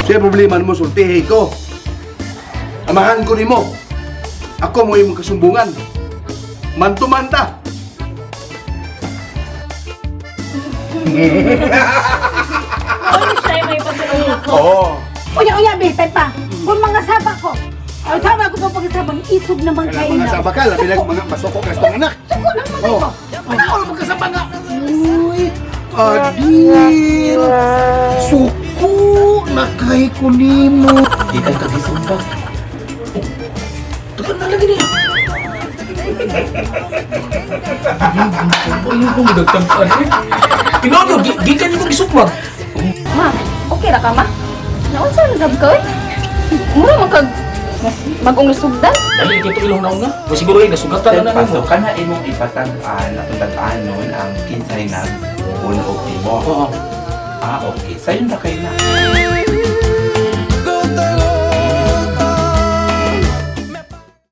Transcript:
Siya problema mo, sultihi ko. Amahan ko nimo. Ako mo imong kasumbungan. Mantumanta. Ano siya may pagkaroon ako? Oo. Uya, uya, bitay pa. Kung mga saba ko, ang saba ko pa pag-sabang isog naman kayo Mga na. saba ka, labi lang mga masoko ka sa anak. Suko naman kayo. Oh. Ano ako magkasama nga? Uy, Adil! Suko na kay ko nimo. Gikan ka gisumba. Tukan na lagi niya. Ayaw ko madagtagpan eh. Tinodo, gikan ko gisukmag. Ma, okay ra ka, ma? Naunsa na sab ka, oy? Mura man kag mas bagong nasugdan. Dali kito ilong naon na. Mas siguro ay nasugatan na Then, nimo. pasok ka na imong ipatan-an, atong tag-anon ang kinsay nag unog nimo. Oo. Ah, okay. Sayon na kayo na.